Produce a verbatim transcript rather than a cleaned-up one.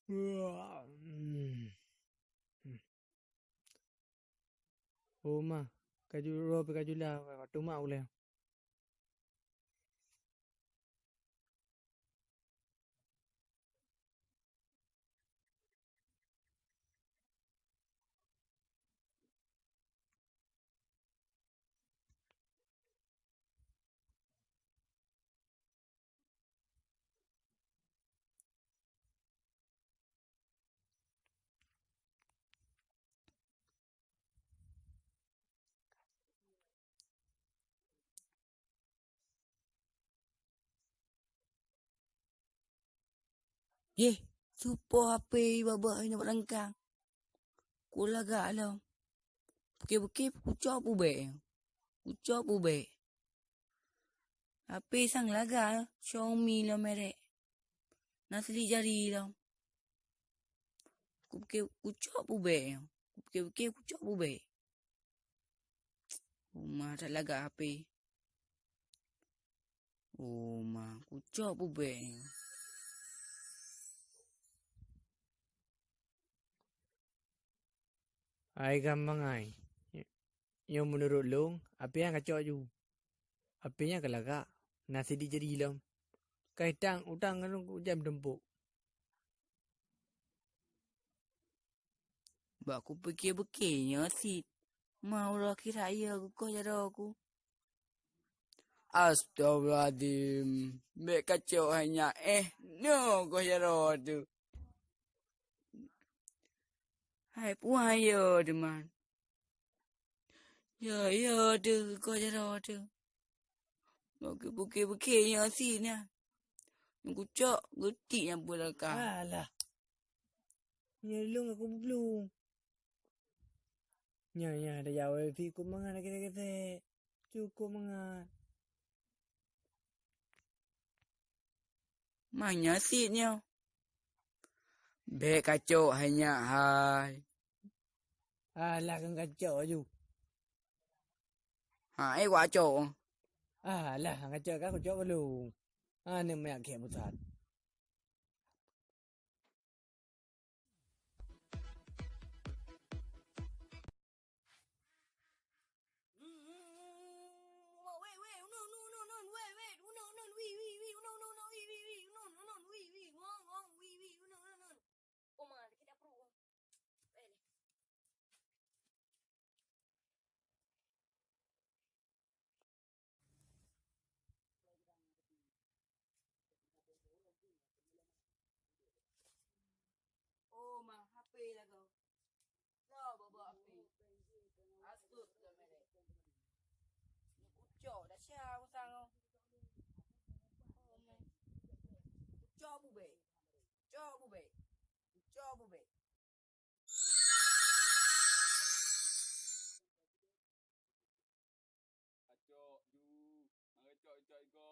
Oh ma, kaju roe pih kaju la, watèe ma ulèe. Yeh, supo H P babah inong rangkang. Kulagak lom. Pike-pike kucok pubek. Kucok pubek. H P sang lagak, Xiaomi lom merek. Na silik jari lom. Kupike kucok pubek. Kupike-pike kucok pubek. Uma that lagak H P. Uma kucok pubek. Hai gampang ai. Nyoe meunurot lôn, H P nyan kacok ju. H P nyan ka lagak, na sidik jari lom. Kai tang utang ngon lôn kujam tumpok. Bak kupike-pike nyoe cit, ma uroe akhirat ya geukoh jaroe ku. Astagfirullahaladzim, bèk kacok hai nyak eh, nyoe goh jaroe teuh. Hai puhan yo teuma. Ya, ya teuh goh jaroe teuh. Bukée-bukée nyoe cit nyan. Nyang kucok geutik nyang peulaka. Alah. Nyoe lôn aku bublu. Nyoe, nyoe, dah jawai pih kok mangat lagèe-lagèe. Cukôp mangat. Mangat cit nyoe. Bèk kacok hai nyak hai. Alah, kan kacok aju. Ha, eh, wak cok. Alah, kan kacok kan, kacok belum. Ha, ni mayak kek pusat. Oh, ma, H P lagoe. Lo, bobo H P. Asut ke merek. Ni kucok dah sya usang oh. Oh, man. Kucok bubek. Kucok bubek. Kucok bubek. Kacok ju. Mari cok, cok iko.